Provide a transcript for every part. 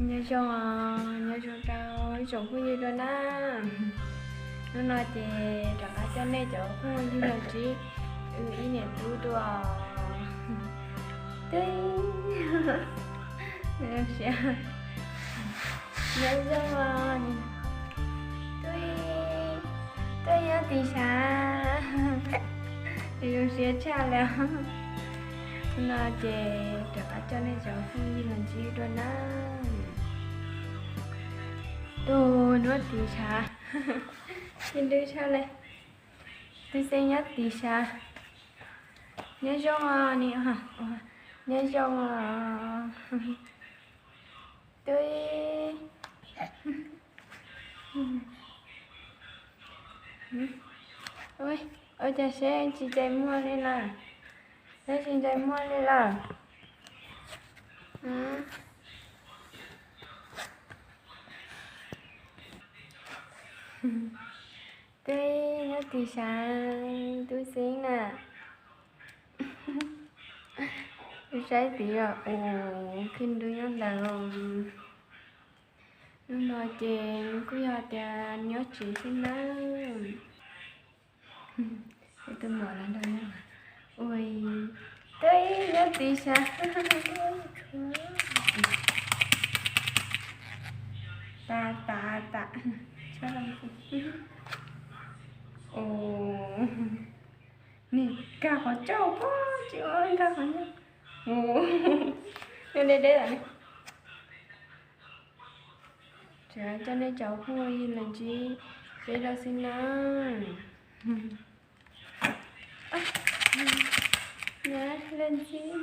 Nyob zoo, nyob zoo rau ib tsoom phooj ywg dua na. Hnub no ces rov qab coj nej cov phooj ywg los ntsib wb ib niam tub dua. Twb zoo siab. Nyob zoo, twb, twb nyob tim sav. Zoo siab tshaj li. Hnub no ces rov qab coj nej cov phooj ywg los ntsib dua na. Tus nyob tim sav, tij nrwb tshaj li. Tub Xeeb nyob tim sav. Nyob zoo os, nyob zoo os. Twb, ua cas seb tsis ntsais muag li lawm? Seb tsis ntsais muag li lawm. Twb nyob tim sav, Tub Xeeb na. Saib tid os, tij nrwb nyob ntawd. Hnub no ces kuj yog tias nyob tsev xwb nawb. Tus muam los nrog nyob. Ua, twb nyob tim sav. Tas tas tas. Ua, nim kag qhov coj pob tsis ua nkag qhov ncauj. Ua, nyob deb deb lawm. Tsuas coj nej cov phooj ywg los ntsib peb rau xwb na. Nyob leej txiv,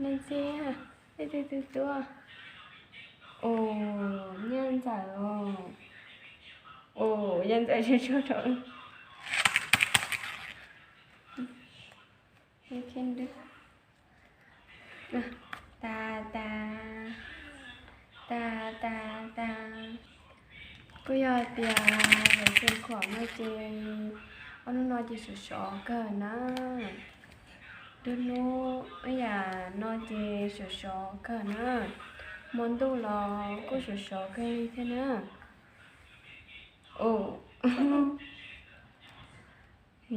leej txiv, leej twg twb tuaj. Ua, Yaj Ntxawm os. Ua, Yaj Ntxawm tsuag tsuag rau. Tas tas tas tas tas. Kuj yog tias lawv tseem khuam no ces ob hnub no ces sov sov kawg na. Lub hnub ib yam no ces sov sov kawg na. Hmo ntuj los kuj sov sov kawg li thiab na. Ua,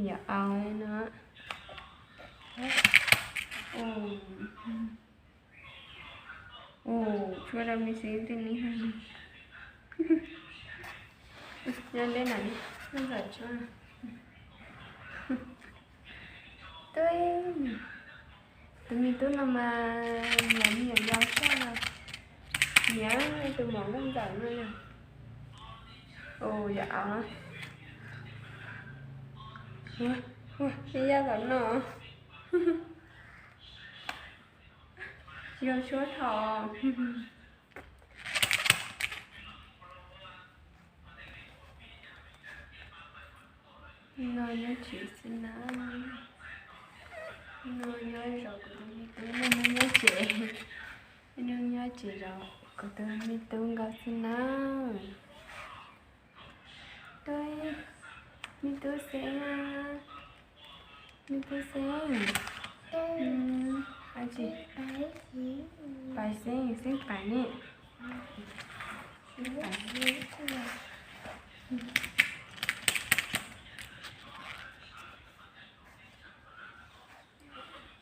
yam au li no. Ua, tshuav rau me xeeb tej ni. Nyob deb na, nyob ntawm tshuav. Twb, tus me tub no mas nyiam me nyuam yaus tshaj no. Nyiam tus muam nkauj ntxawm no na. Ua, yam au. Ua, ua, me yaj tom no. Yog tshuav thaum no nyob tsev xwb na. No nyob zov kuv tus me tub, no nyob tsev. Nyob tsev zov kuv tus me tub nkaus xwb na. Tub, me tub Xeeb, me tub Xeeb. Pais Xeeb, Xeeb pais ne.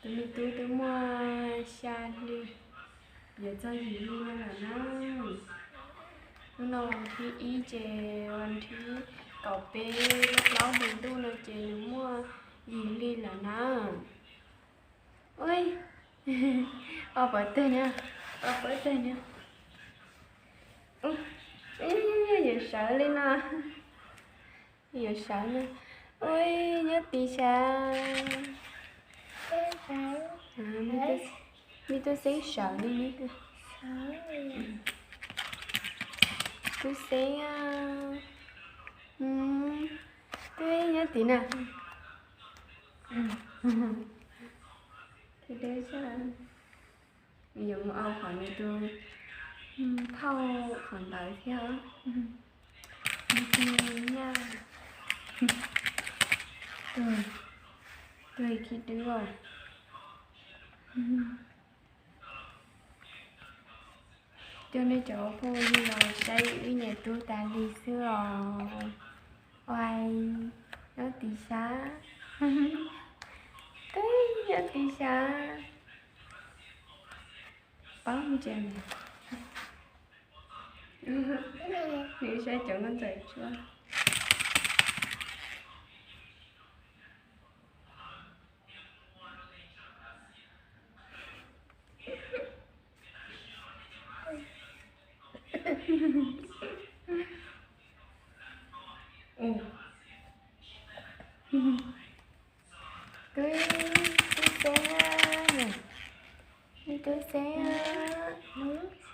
Tus me tub twb muaj xya hli, yuav txog yim hli lawm na. Hnub no vas thib ib ces vas thib kaum peb lub plaub hlis ntuj no ces nws muaj yim hli lawm na. Ua, ob pawv teg na, ob pawv teg na. Yuav sawv li no. Yuav sawv na. Ua, nyob tim sav. Me tub Xeeb sawv li. Tub Xeeb, twb nyob tim na. Yuav mus au qhov nws tus phauj qhov ntawd thiab. Nws tus nyab, tus, tus khib dwb os. Coj nej cov phooj ywg los saib ib niam tub tas li xwb os. Uai, nyob tim sab. Twb nyob tim sab. Paub ntsia nws, nws saib cov nkauj ntxawm tsuab. Twb, twb xeeb, twb xeeb,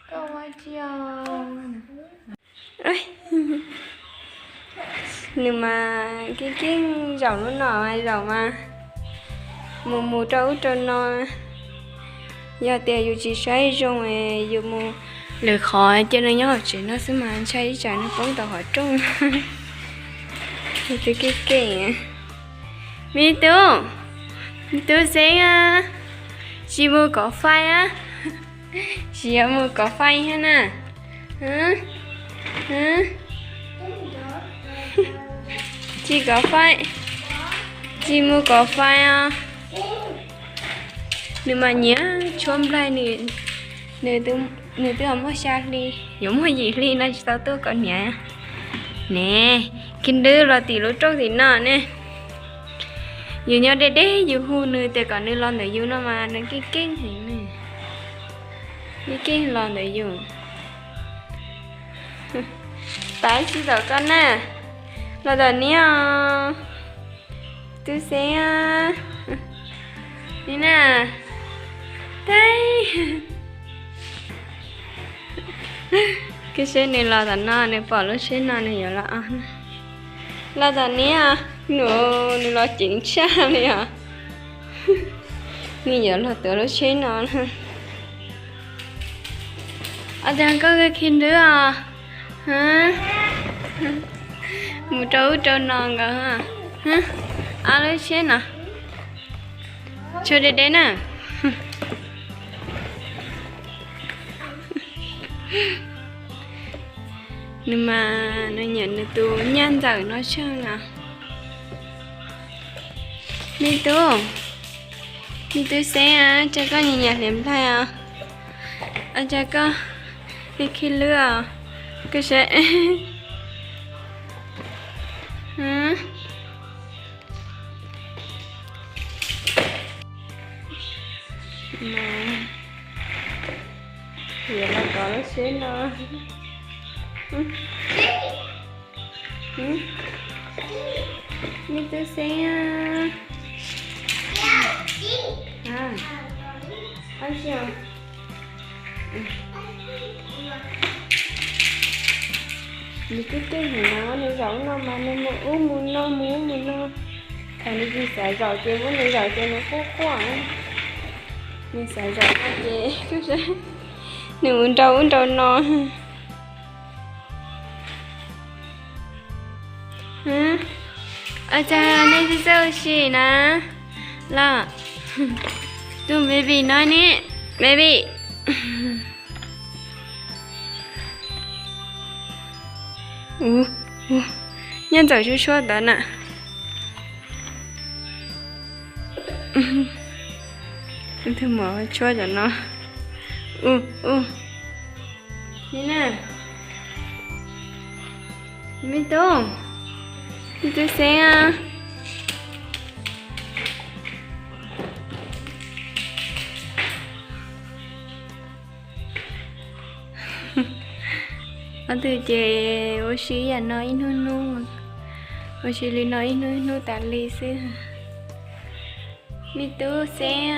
koj ua tsi os? Nws mas keej keej zaum lub no mas zaum mas mus mus rau ub rau no. Yog tias yus tsis saib zoo, yus mus lwm qhov ces nws nyob hauv tsev no xwb mas ntshai ib tsam nws poob tau qhov rooj. Nws twb keej keej. Me tub, me tub xeeb a, tsis mus kov fais a, tsis yog mus kov fais thiab na. Tsis kov fais, tsis mus kov fais os. Nws mas nyiam tshuab nplaig, nws, nws twb muaj xya hli, yuav muaj yim hli no tsis tau tuaj kov niam. Ne, Khib Dwb los tim lub rooj tim no ne. Yus nyob deb deb yus hu nws tias kom nws los ntawm yus no mas nws keej keej heev ne. Keej keej los ntawm yus. Tab sis tom koj na, los tom niam os. Tub xeeb, ni na, tag. Koj saib nws los tom no, nws pom lub tsheb no nws yuav los os. Los tom niam, nws, nws los ceev tshaj li os. Nws yuav los tuav lub tsheb no. Ua cas koj Khib Dwb os? Mus rau ub rau no nkaus. Ob lub tsheb no. Tshuav deb deb na. Nws mas nws nyiam nws tus nyaj ntxawm no tshaj no. Me tub, me tub xeeb, cas koj nyiam nyiam hliav nplaig os? Cas koj Khib Dwb os? Koj saib. Yuav los kov lub tsheb no. Me tub xeeb. Nws twb tej heev na, nws zaum no mas nws mus ub mus no mus ub mus no. Thaum nws tsis xav zaum ces muab nws zaum ces nws quaj quaj. Nws xav zaum no ces nws mus nrau ub nrau no. Ua cas nej tsis txawj ua si na los? Tus baby no ne, baby. Nyob ntawm tshuab tshuab ntawd na. Tus mov tshuab cov no. Ni na, me tub, me tub xeeb a. Ob tug ces ua si yam no ib hnub hnub, ua si li no ib hnub ib hnub tas li xwb. Me tub xeeb a.